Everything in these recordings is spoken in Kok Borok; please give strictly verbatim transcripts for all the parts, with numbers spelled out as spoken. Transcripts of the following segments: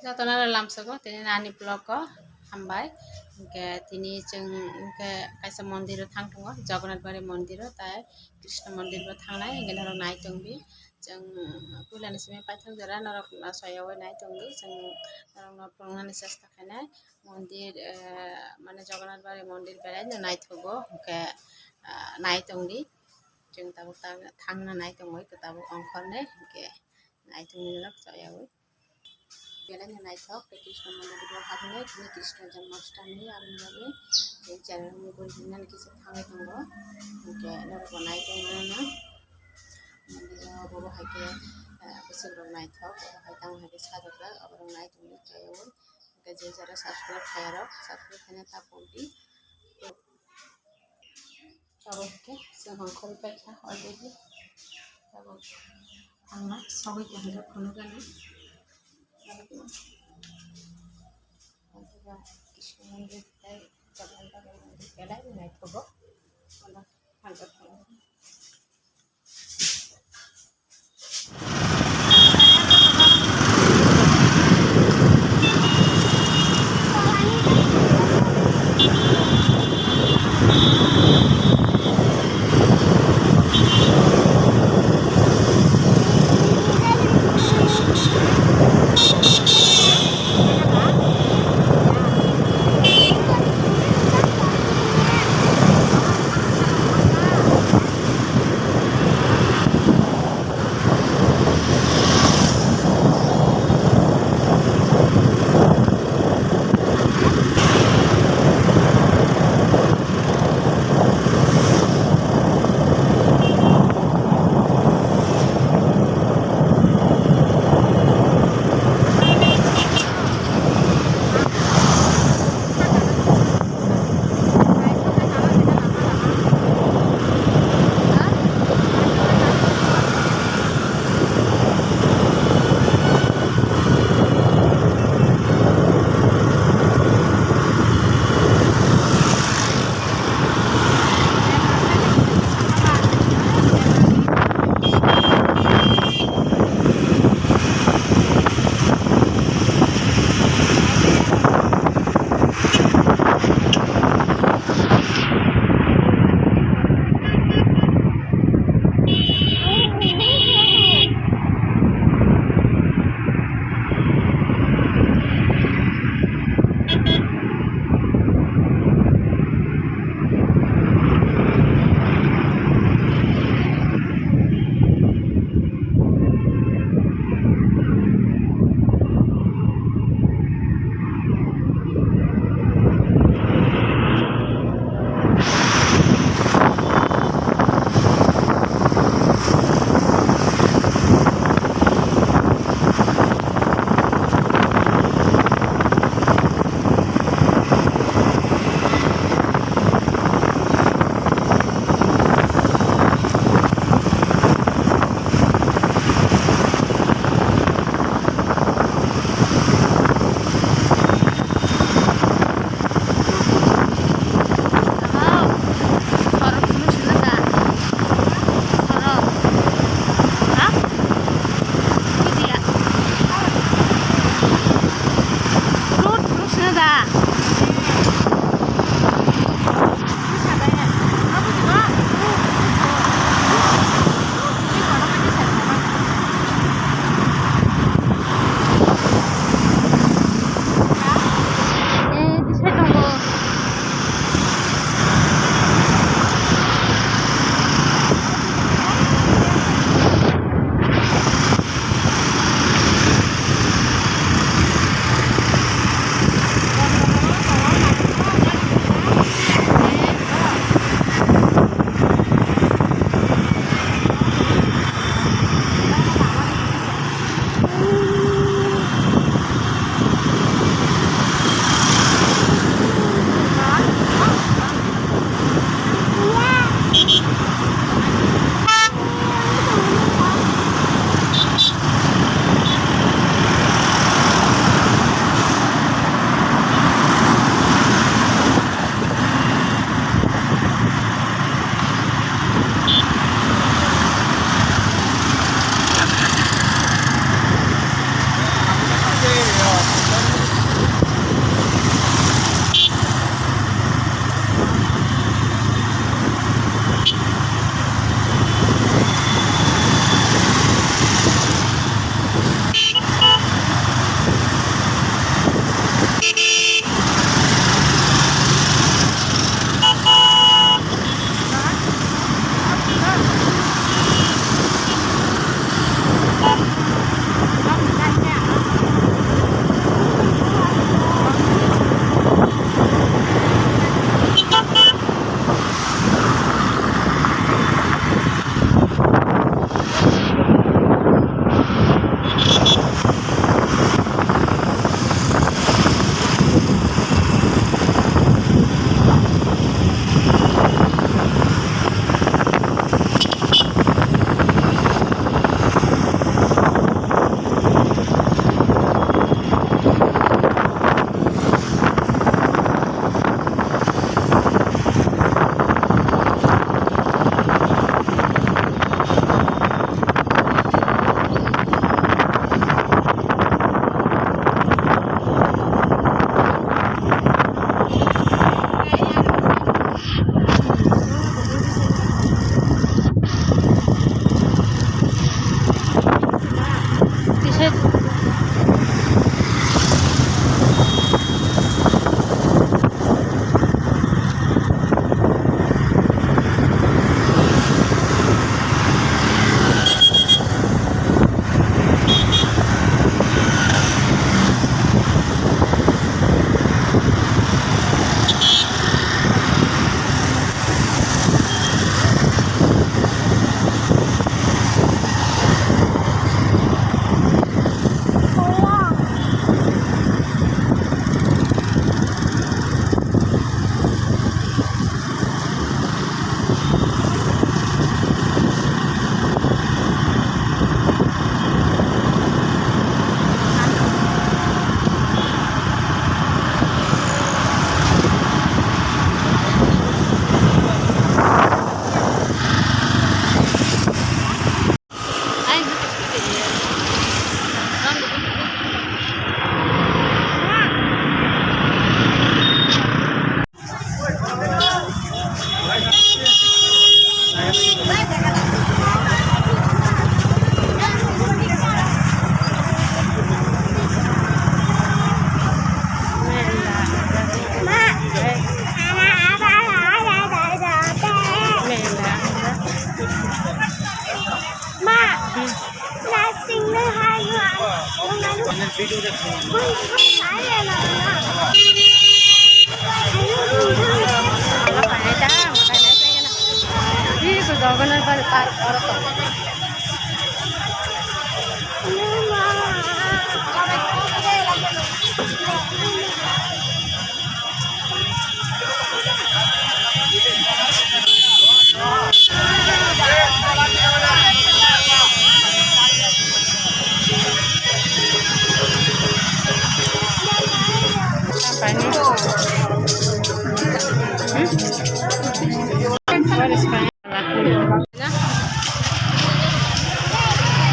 Jotono lamsogo tini ani vlog o hambai. Hwnkhe tini chwng hwnkhe kaisa mondir o thang tongo, Jagannath Bari mondir o, tai Krishna mondir bo thangnai, hwnkhe norok nai tongdi. Chwng puilani simi paithak jora norok soyaui nai tongdi, chwng norokno phunuknani chesta khainai. Mondir, eh, mane Jagannath Bari mondir belai no naithogo, hwnkhe, ah, nai tongdi. Chwng tabuk ta-, thangna nai tongwi, tabuk ongkhorni, hwnkhe nai tongdi norok soyaui. Belai no naithok, tei Krishna mondir bo habinai, tini Krishna Janmashtami aboni bagwi tei channel ni gori hinani kisa thangwi tongo, hwnkhe norok bo nai tongmano. Mondir o bobo hai khe, eh, bwswk rok naithok, bobo hai tamo hai khe sajak jak, aborok nai tongwi khlaiwi. Hwnkhe je jara subscribe khaiyarok, subscribe khaina ta pokdi. Tabuk khe chwng hongkhorwi paikha already. Tabuk thangna sogwi tongkha phunukgani. Kisa manwi tei chapal bagwi manwi belai naithogo. Thangkha thangkha.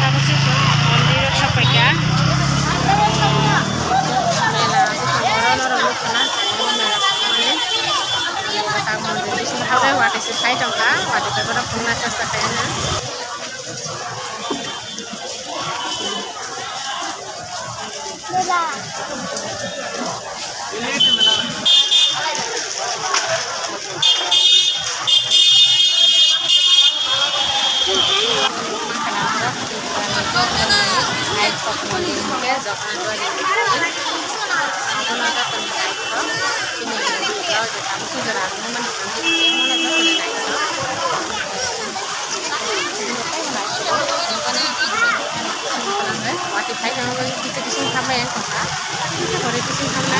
Tabuk se chwng mondir o thangpaikha. Mela bwkhak oro norok nukha na, mela thangmani. Mela thang mondir bisingo habwi watwi se phai tongkha, watwi bai bono phunukna chesta khaina. Watwi phai tongwi kisu kisu khambai ang tongkha. Kisu hore kisu khamna.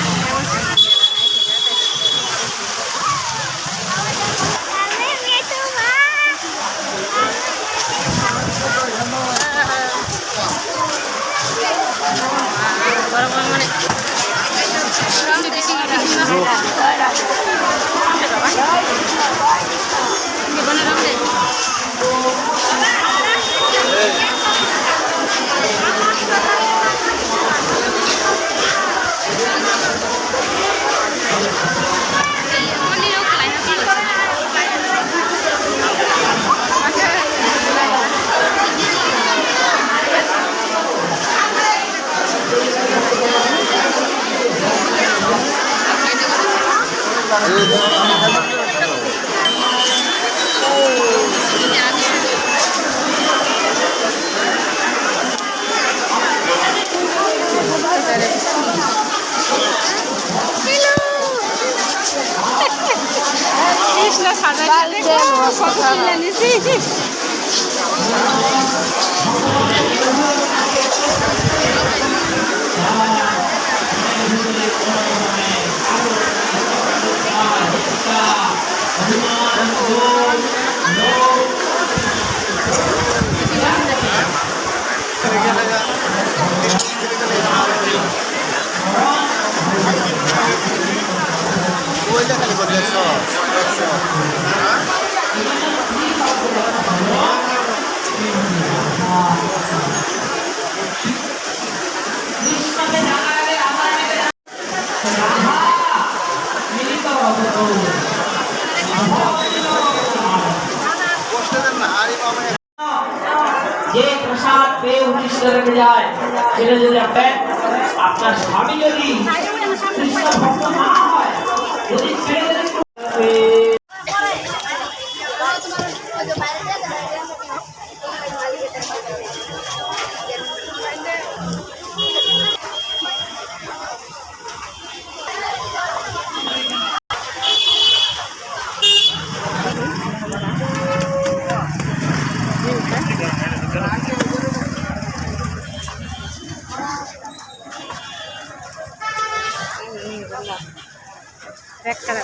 Krishna sajai photo tulinani se. যে প্রসাদ পেয়ে উচ্ছিষ্ট রেখে যায়, সেটা যদি আপনি আপনার স্বামী যদি কৃষ্ণ ভক্ত না হয়, যদি ছেড়ে দেন, Red colour.